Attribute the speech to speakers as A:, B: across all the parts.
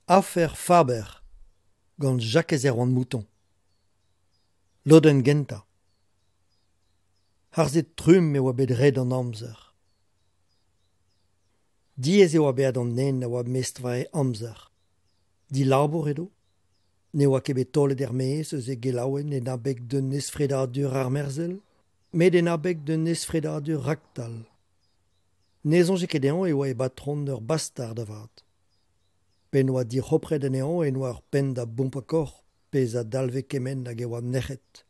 A: Afer Faber gant Jakez Erwan Mouton. Lodenn gentañ. Harzet trumm e oa bet red an amzer. Diaes e oa bezañ d'an den a oa mestr war e amzer. Dilabour edo. Ne oa ket bet taolet er-maez eus e gelaouenn en abeg d'un ezfredadur armerzhel, met en abeg d'un ezfredadur raktal. Ne soñje ket dezhañ e oa e batron ur bastard avat. P'en doa dic'hopret anezhañ en doa ur penn da bompañ kaoc'h, pezh a dalve kement hag e oa nec'het.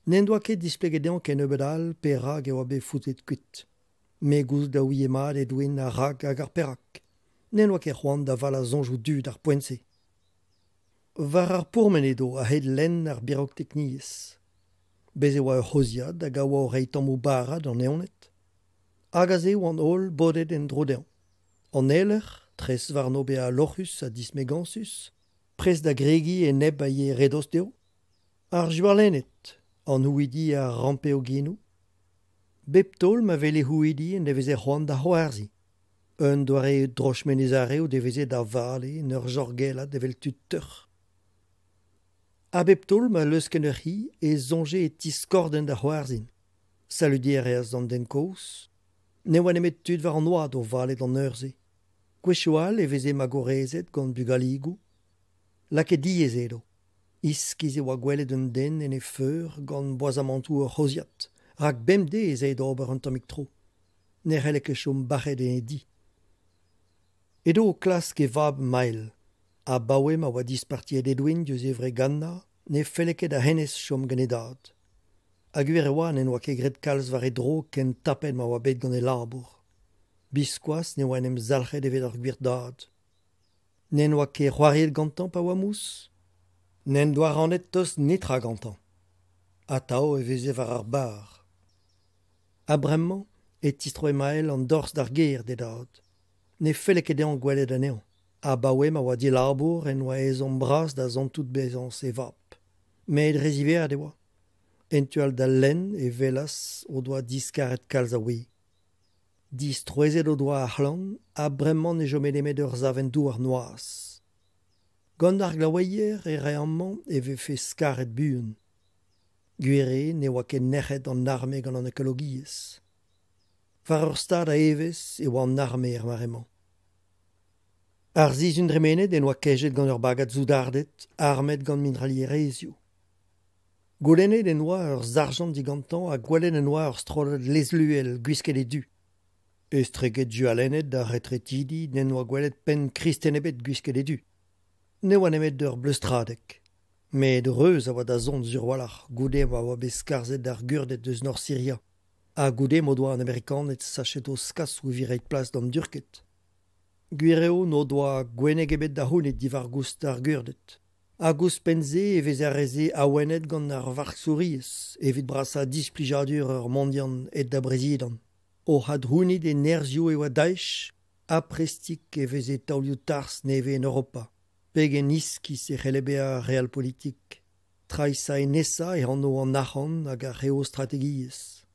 A: N'en doa ket displeget dezhañ kennebeut all perak e oa bet foutet kuit. Met gouzout a ouie mat Edwin ar rak hag ar perak. N'en doa ket c'hoant da valañ soñjoù du d'ar poent-se. War ar pourmen edo a-hed lenn ar birotekniezh. Bez' e oa ur c'hozhiad hag a oa o reiñ tammoù bara d'an evned. Hag aze e oant holl bodet en-dro dezhañ. An eler, tres warno bezañ lorc'hus ha dismegañsus, prest da gregiñ e neb a ye re dost dezho. Ar jualenned, an houidi a rampe o genoù. Bep taol ma wele houidi en deveze c'hoant da c'hoarzhiñ. Un doare droch-menez-Are o deveze da vale en ur jorgellat evel tud teuc'h. Ha bep taol ma leusken ur c'hi e soñje e tiskordent da c'hoarzhin. Saludiñ a reas an den kozh. Ne oa nemet tud war an oad o vale d'an eur-se. Gwechoù all e veze magorezed gant bugaligoù. Lakaet diaes edo. Iskis e oa gwelet un den en e feur gant boazamantoù ur c'hozhiad, rak bemdez ez ae d'ober un tammig tro. Ne c'helle ket chom bac'het en e di. Edo o klask e vab Mael. Abaoe ma oa dispartiet Edwin diouzh e wreg Anna ne felle ket da hennezh chom gant e dad. Ha gwir e oa n'en doa ket graet kalz war e dro ken tapet ma oa bet gant e labour. Biskoazh ne oa en em zalc'het evel ur gwir dad. N'en doa ket c'hoariet gantañ pa oa mous. N'en doa rannet tost netra gantañ. Atav e veze war ar barr. Ha bremañ e tistroe Mael an dorzh d'ar gêr d'e dad. Ne felle ket dezhañ gwelet anezhañ. Abaoe ma oa dilabour en doa ezhomm bras da santout bezañs e vab. Met re ziwezhat e oa. En tu all d'al lenn e welas o doa diskaret kalz a wez. Distrouezhet o doa ar c'hlann ha bremañ ne chome nemet ur savenn douar noazh. Gant ar glaoueier e rae amañ e vefe skaret buan. Gwir eo ne oa ket nec'het an arme gant an ekologiezh. War ur stad a evezh e oa an arme er mare-mañ. Ar sizhun dremenet en doa kejet gant ur bagad soudarded armet gant mitrailherezioù. Goulennet en doa ur sarjant digantañ ha gwelet en doa ur strollad lezluel gwisket e du. Estreget jualenned ar retretidi n'en doa gwelet penn kristen ebet gwisket e du. Ne oa nemet ur bleustradeg. Met reuz a oa da zont sur-walc'h goude ma oa bet skarzhet ar Gurded eus Norzh Siria ha goude m'o doa an Amerikaned sachet o skasoù evit reiñ plas d'an Durked. Gwir eo n'o doa gwenneg ebet da c'hounit diwar-goust ar Gurded. Hag ouzhpenn-se e veze ar re-se awenet gant ar varksouriezh evit brasañ displijadur ur mondian aet da brezidant. Oc'h adc'hounit e nerzhioù e oa Daech ha prestik e veze taolioù-tarzh nevez en Europa. Pegen iskis e c'helle bezañ ar realpolitik. Traisañ e nesañ e anv an arc'hant hag ar c'heostrategiezh.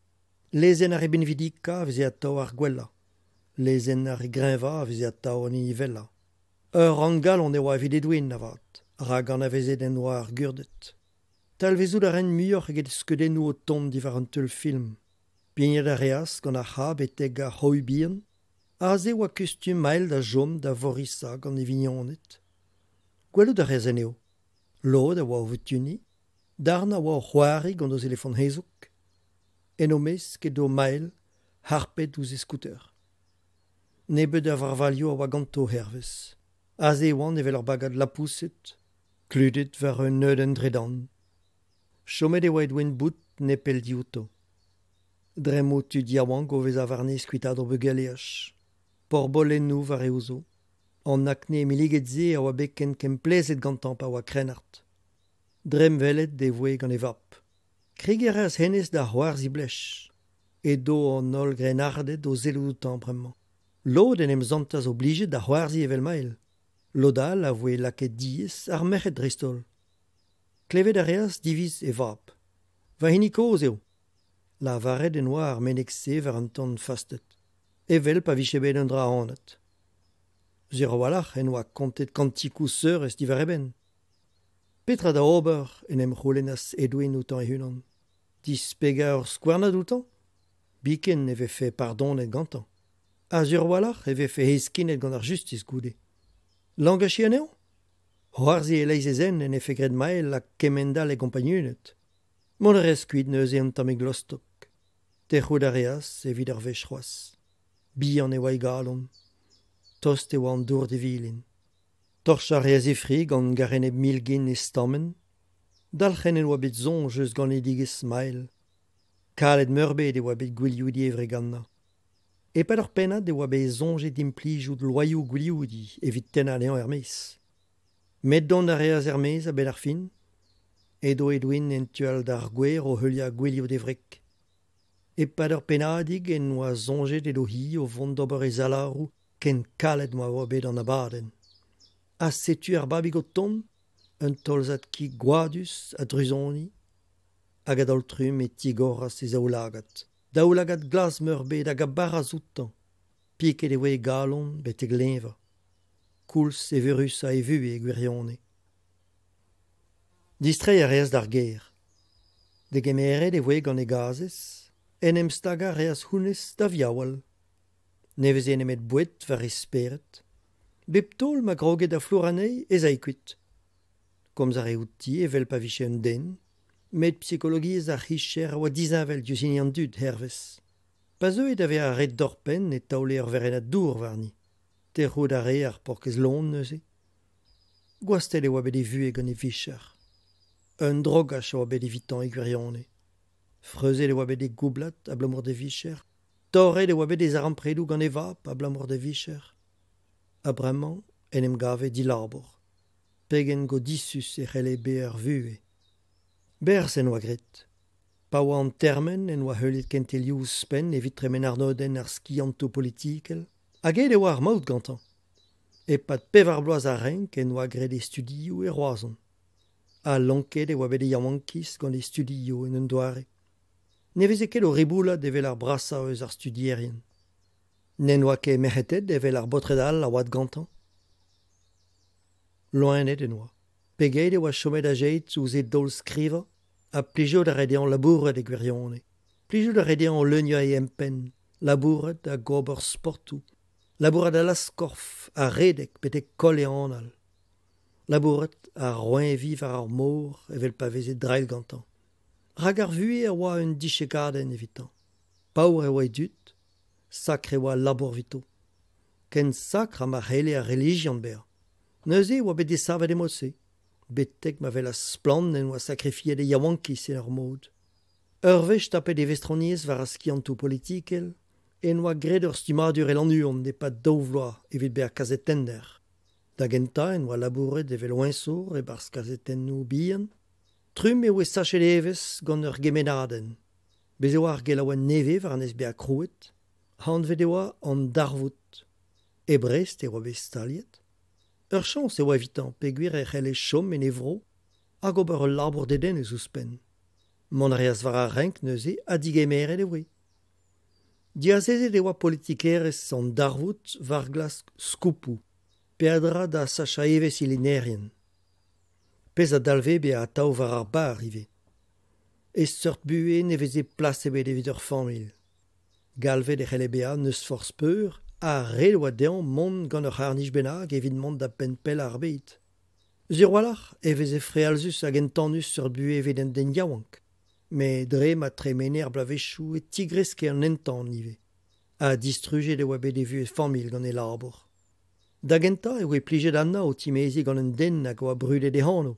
A: Lezenn ar re binvidikañ a veze atav ar gwellañ. Lezenn ar re greñvañ a veze atav an hini wellañ. Ur ranngalon e oa evit Edwin avat, rak anavezet en doa ar Gurded. Talvezout a raent muioc'h eget skeudennoù o tont diwar un teulfilm. Pignat a reas gant ar c'hab betek ar c'hoù bihan. Aze e oa kustum Mael da chom da vorisañ gant e vignoned. Gwelout a rez anezho. Lod a oa o vutuniñ, darn a oa o c'hoari gant o zelefon hezoug. En o mesk edo Mael, harpet ouzh e skouter. Nebeut a varvalioù a oa ganto hervez. Aze e oant evel ur bagad lapoused, kludet war un neudenn dredan. Chomet e oa Edwin Bout nepell diouto. Dremmoù tud yaouank o vezañ warnez kuitaat o bugaleaj. Porbolennoù war e ouzo. An akne milliget-se a oa bet ken kemplezhet gantañ pa oa krennard. Dremmwelet e voe gant e vab. Kregiñ a reas hennezh da c'hoarzhin blej. Edo an holl grennarded o sellout outañ bremañ. Lod en em santas oblijet da c'hoarzhin evel Mael. Lod all a voe lakaet diaes, ar merc'hed dreist-holl. Klevet a reas diviz e vab. Va hini kozh eo. Lavaret en doa ar meneg-se war an ton fastet, evel pa vije bet un dra anat. Sur a-walc'h en doa kontet kantikoù seurez diwar e benn. Petra da ober en em c'houlennas Edwin outañ e-unan. Dispegañ ur skouarnad outañ? Biken ne vefe pardonet gantañ. Ha sur a-walc'h e vefe heskinet gant ar justis goude. Lañgachiñ anezhañ? C'hoarzhiñ e-leizh e zen en defe graet Mael ha kemend-all e gompagnuned. Mont a reas kuit neuze un tammig lostok. Tec'hout a reas evit ur wech c'hoazh. Bihan e oa e galon. Tost e oa an dour d'e vilin. Torchañ a reas e fri gant gareneb milgin e stammenn. Dalc'hen en oa bet soñj eus ganedigezh Mael. Kalet-meurbet e oa bet gwilioudiñ e wreg Anna. E-pad ur pennad e oa bet soñjet implijout loaioù gwilioudiñ evit tennañ anezhañ er-maez. Met dont a reas er-maez a-benn ar fin. Edo Edwin en tu all d'ar gwer o heuliañ gwilioù d'e wreg. E-pad ur pennadig en doa soñjet edo-hi o vont d'ober he zalaroù ken kalet ma oa bet an abadenn. Ha setu ar babig o tont, un tolzad kig gwadus ha druzoni. Hag a-daol-trumm e tigoras e zaoulagad. Daoulagad glas-meurbet hag a baras outañ. Piket e voe e galon betek leñvañ. Koulz evurusañ e vuhez e gwirionez. Distreiñ a reas d'ar gêr. Degemeret e voe gant e gazhez. En em stagañ a reas honnezh da viaoual. Ne veze nemet boued war e spered. Bep taol ma kroge da flour anezhi ez ae kuit. Komz a rae outi evel pa vije un den, met psikologiezh ar c'hicher a oa disheñvel diouzh hini an dud hervez. Pa zeue da vezañ ret torr-penn e taole ur werennad dour warni. Tec'hout a rae ar paourkaezh loen neuze. Gwastet e oa bet e vuhez gant e vicher. Un drogach a oa bet evitañ e gwirionez. Freuzet e oa bet e goublad abalamour d'e vicher. Torret e oa bet e zarempredoù gant e vab abalamour d'e vicher. Ha bremañ en em gave dilabour. Pegen godisus e c'helle bezañ ar vuhez. Berzh en doa graet. Pa oa an termen en doa heuliet kentelioù ouzhpenn evit tremen arnodenn ar skiantoù politikel hag aet e oa ar maout gantañ. E-pad pevar bloaz a-renk en doa graet e studioù e Roazhon. Ha lonket e oa bet e yaouankiz gant e studioù en un doare. Ne veze ket o riboulat evel ar brasañ eus ar studierien. N'en doa ket merc'hetet evel ar baotred all a oad gantañ. Loened en oa. Pegeit e oa chomet a-jed ouzh e daol-skrivañ ha plijout a rae dezhañ labourat e gwirionez. Plijout a rae dezhañ leuniañ e empenn, labourat hag ober sportoù, labourat a-lazh-korf ha redek betek koll e anal. Labourat ha roeñviñ war ar mor evel pa veze drailh gantañ. Rak ar vuhez a oa un dichekadenn evitañ. Paour e oa e dud, sakr e oa al labour evito. Ken sakr ha ma c'helle ar relijion bezañ. Neuze e oa bet desavet e mod-se, betek ma welas splann en doa sakrifiet e yaouankiz en ur mod. Ur wech tapet e vestroniezh war ar skiantoù politikel en doa graet ur stummadur e Lannuon e-pad daou vloaz evit bezañ kazetenner. Da gentañ en doa labouret evel oeñsour e-barzh kazetennoù bihan. Trumm e voe sachet evezh gant ur gemennadenn. Bez' e oa ar gelaouenn nevez war-nes bezañ krouet. Anvet e oa An Darvoud. E Brest e oa bet staliet. Ur chañs e oa evitañ peogwir e c'helle chom en e vro hag ober ul labour dedennus ouzhpenn. Mont a reas war ar renk neuze ha digemeret e voe. Diazezet e oa politikerezh an darvoud war glask skoupoù, peadra da sachañ evezh e lennerien. Pezh a dalvez bezañ atav war ar barr ivez. E seurt buhez ne veze plas ebet evit ur familh. Galvet e c'helle bezañ n'eus forzh peur ha ret e oa dezhañ mont gant ur c'harr-nij bennak evit mont da benn pellañ ar bed. Sur a-walc'h e veze frealzus hag entanus seurt buhez evit un den yaouank. Met dre ma tremene ar bloavezhioù e tigreske an entan ivez. Ha distrujet e oa bet e vuhez familh gant e labour. Da gentañ e voe plijet Anna o timeziñ gant un den hag a oa brudet e anv,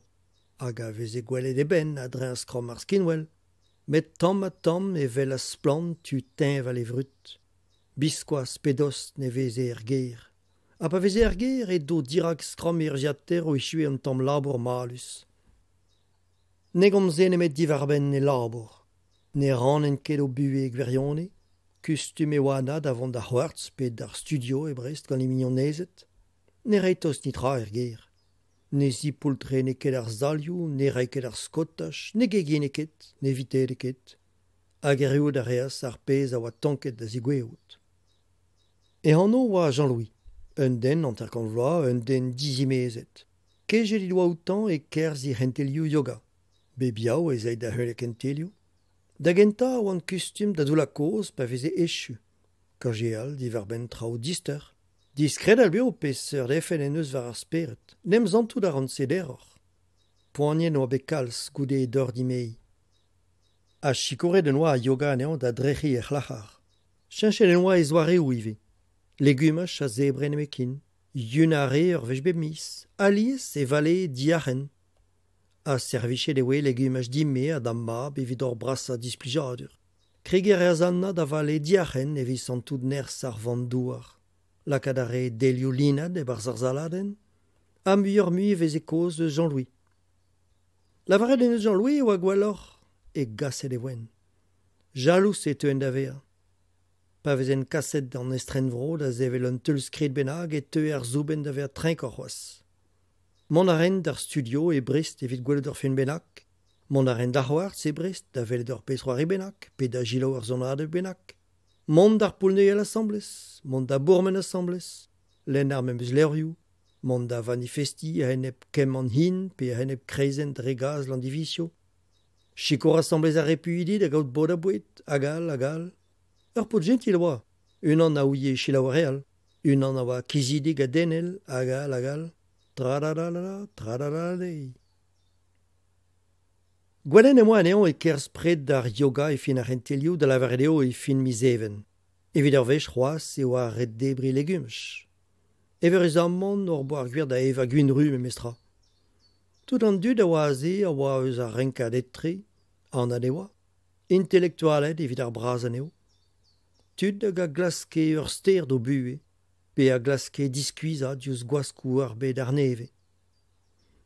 A: hag a veze gwelet e benn a-dreñv skramm ar skinwel. Met tamm-ha-tamm e welas splann tu teñval e vrud. Biskoazh pe dost ne veze er gêr. Ha pa veze er gêr edo dirak skramm urzhiataer o echuiñ un tamm labour mallus. Ne gomze nemet diwar-benn e labour. Ne rannent ket o buhez e gwirionez. Kustum e oa Anna da vont d'ar c'houartz pe d'ar studio e Brest gant he mignonezed. Ne rae tost netra er gêr. Ne zipoultrene ket ar salioù, ne rae ket ar skaotaj, ne gegine ket, ne vitede ket. Hag erruout a reas ar pezh a oa tonket da zegouezhout. E anv oa Jean-Louis. Un den 50 vloaz, un den dizimezet. Kejet he doa outañ e-kerzh he c'hentelioù yoga. Bep Yaou ez ae da heul e kentelioù. Da gentañ e oan kustum da doullañ kaoz pa veze echu. Kaozeal diwar-benn traoù dister. Diskredal eo peseurt efed en deus war ar spered. En em santout a ran sederoc'h. Poaniet oa bet kalz goude e dorr-dimeziñ. Ha sikouret en doa ar yoga anezhañ da drec'hiñ e c'hlac'har. Cheñchet en doa e zoareoù ivez. Legumaj a zebre nemetken. Yun a rae ur wech bep miz. Alies e valee diarc'hen. Ha servijet e voe legumaj din-me ha da'm mab evit hor brasañ displijadur. Kregiñ a reas Anna da vale diarc'hen evit santout nerzh ar vamm-douar. Lakaat a rae delioù linad e-barzh ar saladenn. Ha muioc'h-mui e veze kaoz eus Jean-Louis. Lavaret en deus Jean-Louis e oa gwelloc'h e gaset e voen. Jalous e teuen da vezañ. Pa vezen kaset d'an estrenvro da sevel un teulskrid bennak e teue ar soubenn da vezañ trenkoc'h c'hoazh. Mont a raen d'ar studio e Brest evit gwelet ur film bennak. Mont a raen d'ar c'hoarzh e Brest da welet ur pezh-c'hoari bennak pe da selaou ur sonadeg bennak. Mont d'ar poull-neuial asambles, mont da bourmen asambles, lenn ar memes levrioù, mont da vanifestiñ a-enep kemm an hin pe a-enep kreizenn dre gaz Landivizio. Sikour asambles ar repuidi da gaout bod ha boued, hag all hag all. Ur paotr jentil e oa, unan a ouie selaou ar re all, unan a oa kizidik ha denel, hag all hag all. Tra-da-da-da-da, tra-da-da-da-dei. Gwelet em boa anezhañ e-kerzh pred ar yoga e fin ar c'hentelioù da lavaret eo e fin miz Even. Evit ur wech c'hoazh e oa ret debriñ legumaj. Eüruzamant hor boa ar gwir da evañ gwin ruz memestra. Tout an dud a oa aze a oa eus ar renkad etre, anat e oa, intelektualed evit ar braz anezho. Tud hag a glaske ur ster d'o buhez pe a glaske diskuizhañ diouzh gwaskoù ar bed arnevez.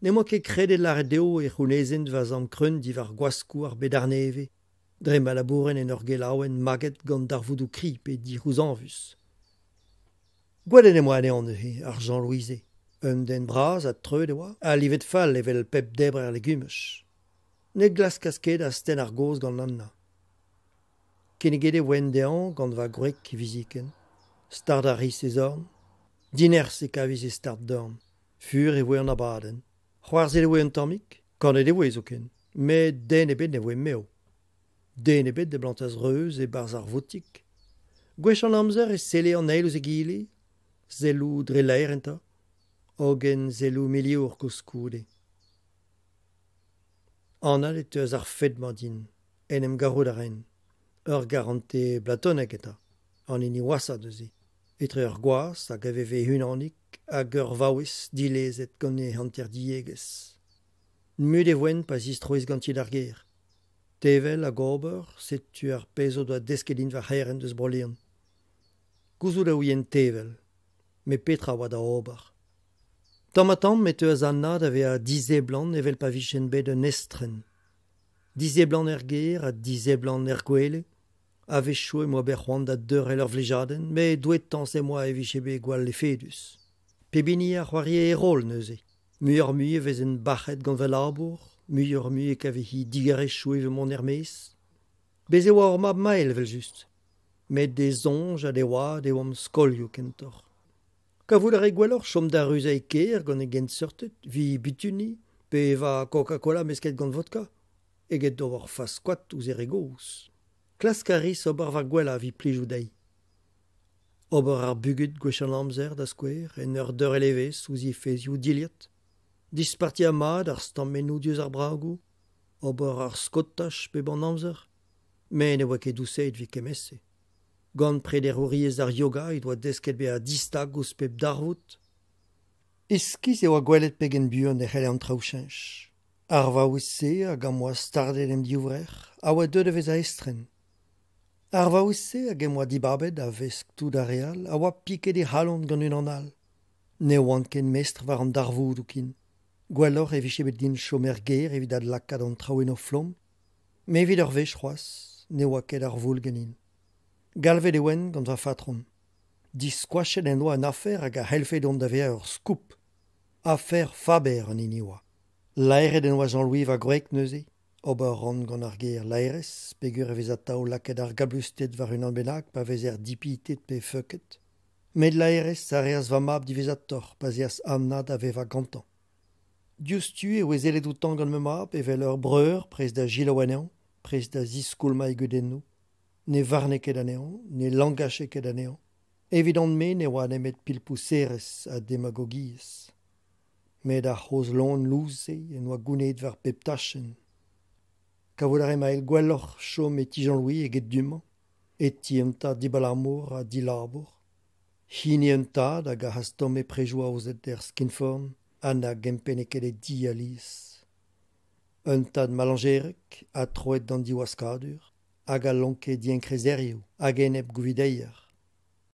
A: N'em boa ket kredet lâret dezho e c'hounezent va zamm kreun diwar gwaskoù ar bed arnevez, dre ma labouren en ur gelaouenn maget gant darvoudoù kri pe dic'houzañvus. Gwelet em boa anezhañ neuze, ar Jean-Louis-se. Un den bras ha treut e oa, ha livet fall evel pep debrer legumaj. Ne glaskas ket astenn ar gaoz gant Anna. Kinniget e voen dezhañ gant va gwreg hiviziken. Stardañ a ris e zorn. Dinerzh e kavis e stard dorn. Fur e voe an abadenn. C'hoarzhet e voe un tammig, kanet e voe zoken, met den ebet ne voe mev. Den ebet ne blantas reuz e-barzh ar voutik. Gwech an amzer e selle an eil ouzh egile, selloù dre laer enta, hogen selloù miliour koulskoude. Anat e teuas ar fed-mañ din, en em garout a raen. Ur garantez blatonek eta, an hini washañ neuze, etre ur gwaz hag a veve e-unanik hag ur vaouez dilezet gant he hanterdiegezh. Mut e voen pa zistrois ganti d'ar gêr. Tevel hag ober, setu ar pezh o doa desket din va c'herent eus Bro-Leon. Gouzout a ouien tevel, met petra a oa da ober? Tamm-ha-tamm e teuas Anna da vezañ diseblant evel pa vijen bet un estren. Diseblant er gêr ha diseblant er gwele. A-wechoù em boa bet c'hoant da deurel ur vlejadenn, met douetañs em boa e vije bet gwall efedus. Pep hini a c'hoarie e roll neuze. Muioc'h-mui e vezen bac'het gant va labour, muioc'h-mui e kave-hi digarezioù evit mont er-maez. Bez' e oa hor mab Mael evel-just. Met d'e soñj ha d'e oad e oamp skolioù kentoc'h. Kavout a rae gwelloc'h chom da ruzañ e kêr gant e genseurted, vi butuniñ pe evañ Coca-Cola mesket gant vodka, eget d'ober faskoat ouzh e re gozh. Klask a ris ober va gwellañ evit plijout dezhi. Ober ar bugud gwech an amzer, da skouer, en ur deurel evezh ouzh he fezhioù dilhad. Dispartiañ mat ar stammennoù diouzh ar bragoù, ober ar skaotaj bep an amzer. Met ne oa ket dousaet evit kement-se. Gant prederouriezh ar yoga he doa desket bezañ distag ouzh pep darvoud. Iskis e oa gwelet pegen buan e c'helle an traoù cheñch. Ar vaouez-se hag am boa stardet em divrec'h a oa deuet da vezañ estren. Ar vaouez-se hag em boa dibabet a-vesk tout ar re all a oa piket he c'halon gant unan all. Ne oan ket mestr war an darvoudoù ken. Gwelloc'h e vije bet din chom er gêr evit adlakaat an traoù en o flom. Met evit ur wech c'hoazh ne oa ket ar voul ganin. Galvet e oan gant va fatron. Diskoachet en doa un afer hag a c'hellfe dont da vezañ ur scoop. Afer Faber an hini oa. Laeret en doa Jean-Louis va gwreg neuze. Ober 'ran gant ar ger laerezh peogwir e vez atav lakaet ar gablusted war unan bennak pa vezer dipitet pe feuket. Met laerezh a reas va mab diwezhatoc'h pa'z eas Anna da vevañ gantañ. Diouzhtu e voe sellet outañ gant ma mab evel ur breur prest da selaou anezhañ, prest da ziskoulmañ e gudennoù. Ne varne ket anezhañ, ne lañgache ket anezhañ. Evidon-me ne oa nemet pilpouserezh ha demagogiezh. Met ar c'hozh loen lous-se en doa gounezet war pep tachenn. Kavout a rae Mael gwelloc'h chom e ti Jean-Louis eget du-mañ, e ti un tad dibalamour ha dilabour. Hini un tad hag a c'hastomme predoù aozet er skinforn ha na gempenne ket e di alies. Un tad malañjerek ha troet d'an diwaskadur hag a lonke dienkrezerioù hag enep-gouvideier.